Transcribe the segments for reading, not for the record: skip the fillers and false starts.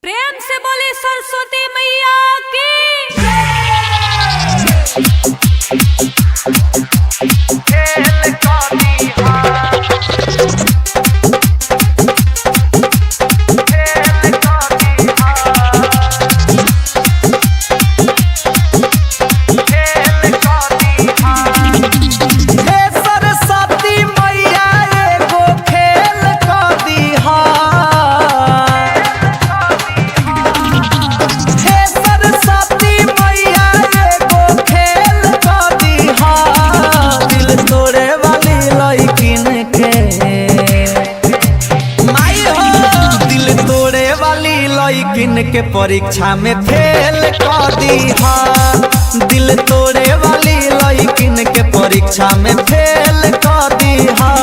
प्रेम से बोले सरस्वती मैया की। हे सरस्वती मैया एगो खेल क दीहा। हे सरस्वती मैया एगो खेल क दीहा। दिल तोड़े वाली लइकिन के, माई हो, दिल तोड़े वाली लइकिन के परीक्षा में फेल क दीहा। दिल तोड़े वाली लइकिन के परीक्षा में फेल क दीहा।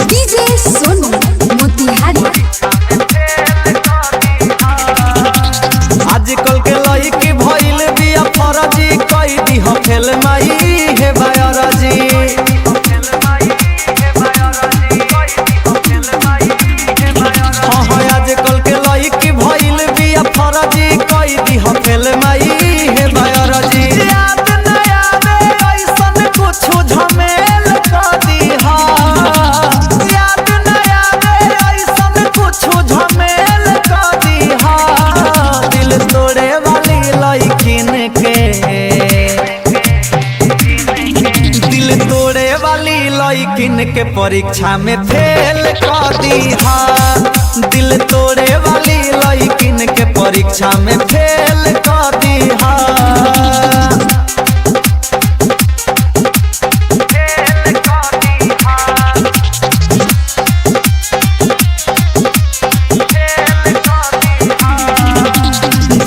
डीजे सोनू मोतिहारी। आजकल के लइकी भइल बिया फरजी, कई दीह फेल माई हे बायरजी। हाँ हाँ, आजकल के लइकी भइल बिया फरजी, कई दीह फेल माई हे बायरजी। याद न आवे ऐसन कुछु झमेल क दीहा। याद न आवे ऐसन कुछु झमेल क दीहा। दिल तोड़े वाली लइकिन के, दिल तोड़े वाली लइकिन के परीक्षा में फेल क दीहा। दिल तोड़े वाली लइकिन के परीक्षा में फेल क दीहा।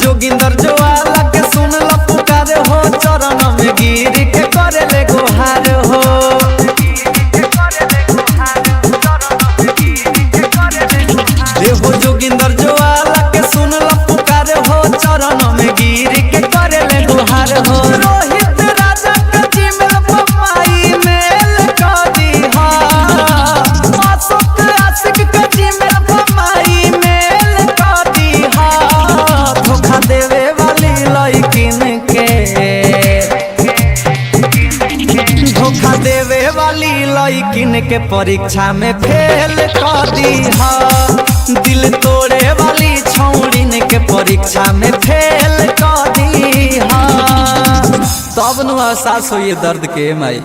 जोगिंदर जोआला के सुन ल पुकार हो, चरण में गिर के करे ले गुहार हो। देहो जोगिंदर जोआला के सुन ल पुकार हो, चरण में गिर के करे ले गुहार हो। रोहित राजा के जीमेल पर माई मेल क दीहा। अशोक आशिक के जीमेल पर माई मेल क दीहा। धोखा देवे वाली लइकिन के, धोखा देवे वाली लइकिन के परीक्षा में फेल क दीहा। दिल तोड़े वाली छौड़िन के परीक्षा में फेल क दीहा। तब नु एहसास होइए दर्द के माई।